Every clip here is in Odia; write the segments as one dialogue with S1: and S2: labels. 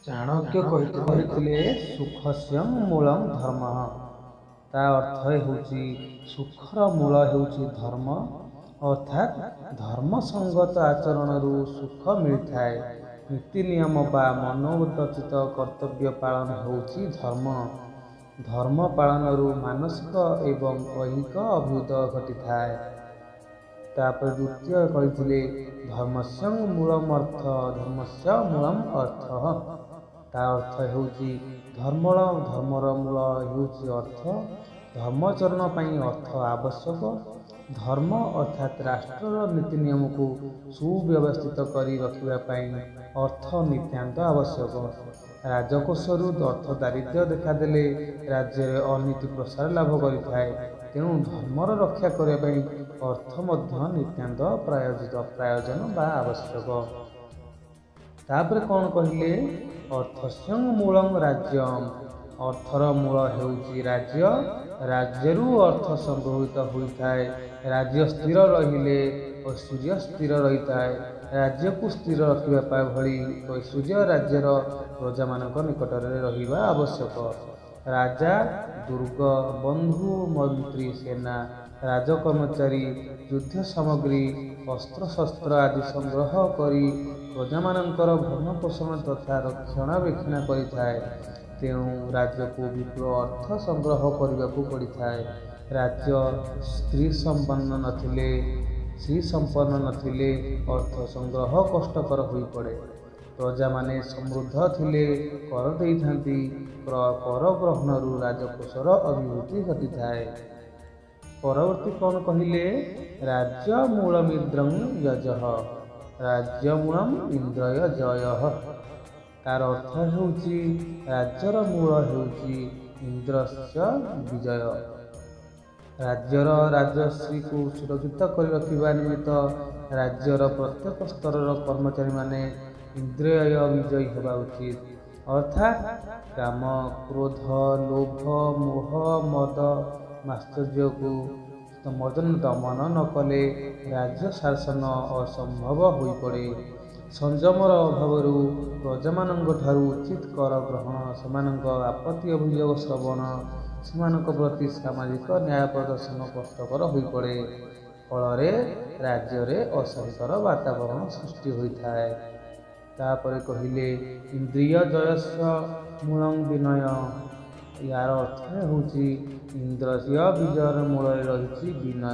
S1: ଚାଣକ୍ୟ କହିଥିଲେ ସୁଖସ୍ୟ ମୂଳଂ ଧର୍ମଃ। ତା ଅର୍ଥ ହେଉଛି ସୁଖର ମୂଳ ହେଉଛି ଧର୍ମ। ଅର୍ଥାତ୍ ଧର୍ମସଙ୍ଗତ ଆଚରଣରୁ ସୁଖ ମିଳିଥାଏ। ନୀତି ନିୟମ ବା ମନୋରଚିତ କର୍ତ୍ତବ୍ୟ ପାଳନ ହେଉଛି ଧର୍ମ। ଧର୍ମ ପାଳନରୁ ମାନସିକ ଏବଂ ଐହିକ ଅଭ୍ୟୁଦୟ ଘଟିଥାଏ। ତାପରେ ଦ୍ୱିତୀୟ କହିଥିଲେ ଧର୍ମସ୍ୟ ମୂଳମର୍ଥ, ଧର୍ମସ୍ୟ ମୂଳମ୍ ଅର୍ଥ। ତା ଅର୍ଥ ହେଉଛି ଧର୍ମର ମୂଳ ହେଉଛି ଅର୍ଥ। ଧର୍ମଚରଣ ପାଇଁ ଅର୍ଥ ଆବଶ୍ୟକ। ଧର୍ମ ଅର୍ଥାତ୍ ରାଷ୍ଟ୍ରର ନୀତି ନିୟମକୁ ସୁବ୍ୟବସ୍ଥିତ କରି ରଖିବା ପାଇଁ ଅର୍ଥ ନିତାନ୍ତ ଆବଶ୍ୟକ। ରାଜକୋଷରୁ ଅର୍ଥ ଦାରିଦ୍ର୍ୟ ଦେଖାଦେଲେ ରାଜ୍ୟରେ ଅନୀତି ପ୍ରସାର ଲାଭ କରିଥାଏ। ତେଣୁ ଧର୍ମର ରକ୍ଷା କରିବା ପାଇଁ ଅର୍ଥ ମଧ୍ୟ ନିତାନ୍ତ ପ୍ରାୟୋଜନ ବା ଆବଶ୍ୟକ। ତାପରେ କ'ଣ କହିଲେ? ଅର୍ଥସ୍ୟ ମୂଳଂ ରାଜ୍ୟମ୍। ଅର୍ଥର ମୂଳ ହେଉଛି ରାଜ୍ୟ। ରାଜ୍ୟରୁ ଅର୍ଥ ସଂଗୃହୀତ ହୋଇଥାଏ। ରାଜ୍ୟ ସ୍ଥିର ରହିଲେ ଐଶ୍ୱର୍ଯ୍ୟ ସ୍ଥିର ରହିଥାଏ। ରାଜ୍ୟକୁ ସ୍ଥିର ରଖିବା ଭଳି ଐଶ୍ୱର୍ଯ୍ୟ ରାଜ୍ୟର ପ୍ରଜାମାନଙ୍କ ନିକଟରେ ରହିବା ଆବଶ୍ୟକ। ରାଜା, ଦୁର୍ଗ, ବନ୍ଧୁ, ମନ୍ତ୍ରୀ, ସେନା, ରାଜକର୍ମଚାରୀ, ଯୁଦ୍ଧ ସାମଗ୍ରୀ, ଅସ୍ତ୍ରଶସ୍ତ୍ର ଆଦି ସଂଗ୍ରହ କରି ପ୍ରଜାମାନଙ୍କର ଭରଣପୋଷଣ ତଥା ରକ୍ଷଣାବେକ୍ଷଣ କରିଥାଏ। ତେଣୁ ରାଜ୍ୟକୁ ବିପୁଳ ଅର୍ଥ ସଂଗ୍ରହ କରିବାକୁ ପଡ଼ିଥାଏ। ରାଜ୍ୟ ଶ୍ରୀସମ୍ପନ୍ନ ନଥିଲେ ଅର୍ଥ ସଂଗ୍ରହ କଷ୍ଟକର ହୋଇପଡ଼େ। ପ୍ରଜାମାନେ ସମୃଦ୍ଧ ଥିଲେ କର ଦେଇଥାନ୍ତି। କର ଗ୍ରହଣରୁ ରାଜକୋଷର ଅଭିବୃଦ୍ଧି ଘଟିଥାଏ। ପରବର୍ତ୍ତୀ କ'ଣ କହିଲେ? ରାଜ୍ୟ ମୂଳମିନ୍ଦ୍ରଂ ଯଜଃ, ରାଜ୍ୟ ମୂଳମ୍ ଇନ୍ଦ୍ରୟ ଜୟଃ। ତାର ଅର୍ଥ ହେଉଛି ରାଜ୍ୟର ମୂଳ ହେଉଛି ଇନ୍ଦ୍ରସ୍ୟ ବିଜୟ। ରାଜ୍ୟର ରାଜଶ୍ରୀକୁ ସୁରକ୍ଷିତ କରି ରଖିବା ନିମିତ୍ତ ରାଜ୍ୟର ପ୍ରତ୍ୟେକ ସ୍ତରର କର୍ମଚାରୀମାନେ ଇନ୍ଦ୍ରିୟ ବିଜୟୀ ହେବା ଉଚିତ। ଅର୍ଥାତ୍ କାମ, କ୍ରୋଧ, ଲୋଭ, ମୋହ, ମଦ, ମାତ୍ସର୍ଯ୍ୟକୁ ଦମନ ନ କଲେ ରାଜ୍ୟ ଶାସନ ଅସମ୍ଭବ ହୋଇପଡ଼େ। ସଂଯମର ଅଭାବରୁ ପ୍ରଜାମାନଙ୍କଠାରୁ ଉଚିତ କର ଗ୍ରହଣ, ସେମାନଙ୍କ ଆପତ୍ତି ଅଭିଯୋଗ ଶ୍ରବଣ, ସେମାନଙ୍କ ପ୍ରତି ସାମାଜିକ ନ୍ୟାୟ ପ୍ରଦର୍ଶନ କଷ୍ଟକର ହୋଇପଡ଼େ। ଫଳରେ ରାଜ୍ୟରେ ଅଶାନ୍ତର ବାତାବରଣ ସୃଷ୍ଟି ହୋଇଥାଏ। ତାପରେ କହିଲେ ଇନ୍ଦ୍ରିୟ ଜୟସ୍ୟ ମୂଳଂ ବିନୟ। ଏହାର ଅର୍ଥ ହେଉଛି ଇନ୍ଦ୍ରିୟ ବିଜୟର ମୂଳରେ ରହିଛି ବିନୟ।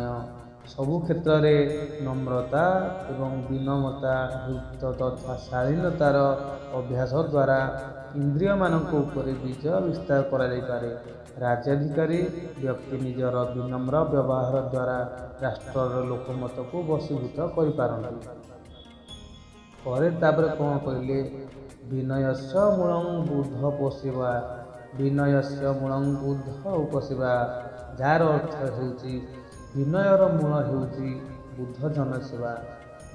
S1: ସବୁ କ୍ଷେତ୍ରରେ ନମ୍ରତା ଏବଂ ବିନମ୍ରତା ତଥା ଶାଳୀନତାର ଅଭ୍ୟାସ ଦ୍ୱାରା ଇନ୍ଦ୍ରିୟମାନଙ୍କ ଉପରେ ବିଜୟ ବିସ୍ତାର କରାଯାଇପାରେ। ରାଜ୍ୟାଧିକାରୀ ବ୍ୟକ୍ତି ନିଜର ବିନମ୍ର ବ୍ୟବହାର ଦ୍ୱାରା ରାଷ୍ଟ୍ରର ଲୋକମତକୁ ବଶୀଭୂତ କରିପାରନ୍ତି। ପରେ ତାପରେ କ'ଣ କହିଲେ? ବିନୟସ୍ୟ ମୂଳଂ ବୁଦ୍ଧ ପୋଷିବା, ବିନୟସ୍ୟ ମୂଳଂ ବୁଦ୍ଧ ଉପସିବା। ଯାହାର ଅର୍ଥ ହେଉଛି ବିନୟର ମୂଳ ହେଉଛି ବୁଦ୍ଧ ଜନସେବା।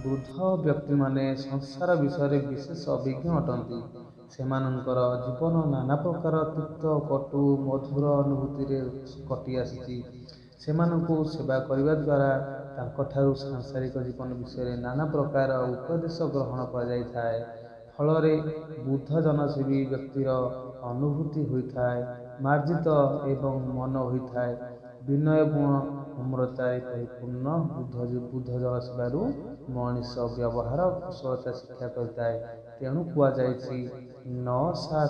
S1: ବୃଦ୍ଧ ବ୍ୟକ୍ତିମାନେ ସଂସାର ବିଷୟରେ ବିଶେଷ ଅଭିଜ୍ଞ ଅଟନ୍ତି। ସେମାନଙ୍କର ଜୀବନ ନାନା ପ୍ରକାର ତିକ୍ତ, କଟୁ, ମଧୁର ଅନୁଭୂତିରେ କଟି ଆସିଛି। ସେମାନଙ୍କୁ ସେବା କରିବା ଦ୍ୱାରା ତାଙ୍କଠାରୁ ସାଂସାରିକ ଜୀବନ ବିଷୟରେ ନାନା ପ୍ରକାର ଉପଦେଶ ଗ୍ରହଣ କରାଯାଇଥାଏ। ଫଳରେ ବୁଦ୍ଧ ଜନସେବୀ ବ୍ୟକ୍ତିର ଅନୁଭୂତି ହୋଇଥାଏ ମାର୍ଜିତ ଏବଂ ମନ ହୋଇଥାଏ ବିନୟ ଗୁଣ ନମ୍ରତାରେ ପରିପୂର୍ଣ୍ଣ। ବୁଦ୍ଧ ଜନସେବାରୁ ମଣିଷ ବ୍ୟବହାର କୁଶଳତା ଶିକ୍ଷା କରିଥାଏ। ତେଣୁ କୁହାଯାଇଛି ନ ସା